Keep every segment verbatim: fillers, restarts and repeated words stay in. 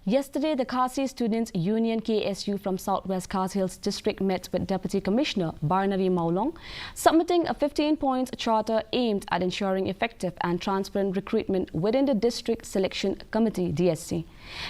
Yesterday, the Khasi Students Union, K S U, from South West Khasi Hills District met with Deputy Commissioner Barnari Mawlong, submitting a fifteen-point charter aimed at ensuring effective and transparent recruitment within the District Selection Committee, D S C.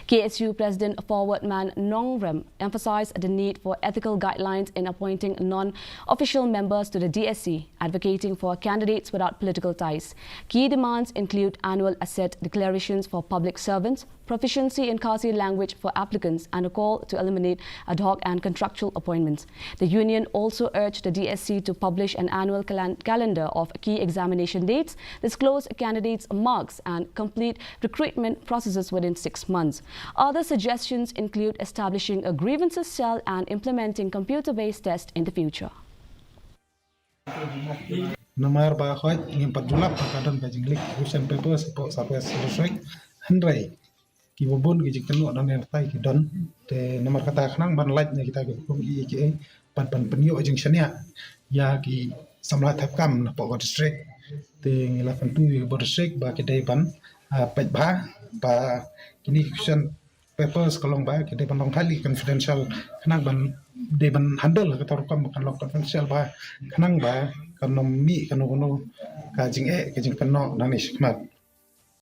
K S U President Forward Man Nongrem emphasized the need for ethical guidelines in appointing non-official members to the D S C, advocating for candidates without political ties. Key demands include annual asset declarations for public servants, proficiency in Khasi language for applicants, and a call to eliminate ad hoc and contractual appointments. The union also urged the D S C to publish an annual calan- calendar of key examination dates, disclose candidates' marks, and complete recruitment processes within six months. Other suggestions include establishing a grievances cell and implementing computer-based tests in the future. Namar ba hoi ngim pat julap ba ka don ka jinglik question paper support surface research, hynrei ki babun ki jingkynnoh dang ne tai ki don. Te namar kata khnang ban lait ne kita ki hukum i ki pat ban pynyoh jingshaniah ïa ki samla thep kam na poh ka district. Te ngi la kyntu ïa ki bor district ba ki dei ban peit bha ba kini ki question papers ka long ba ki dei ban long highly confidential, khnang ban dei ban handle ka tor kam kan long confidential ba khnang ba kan ym mih kano kano ka jingeh ka jingkynnoh nangne shakhmat.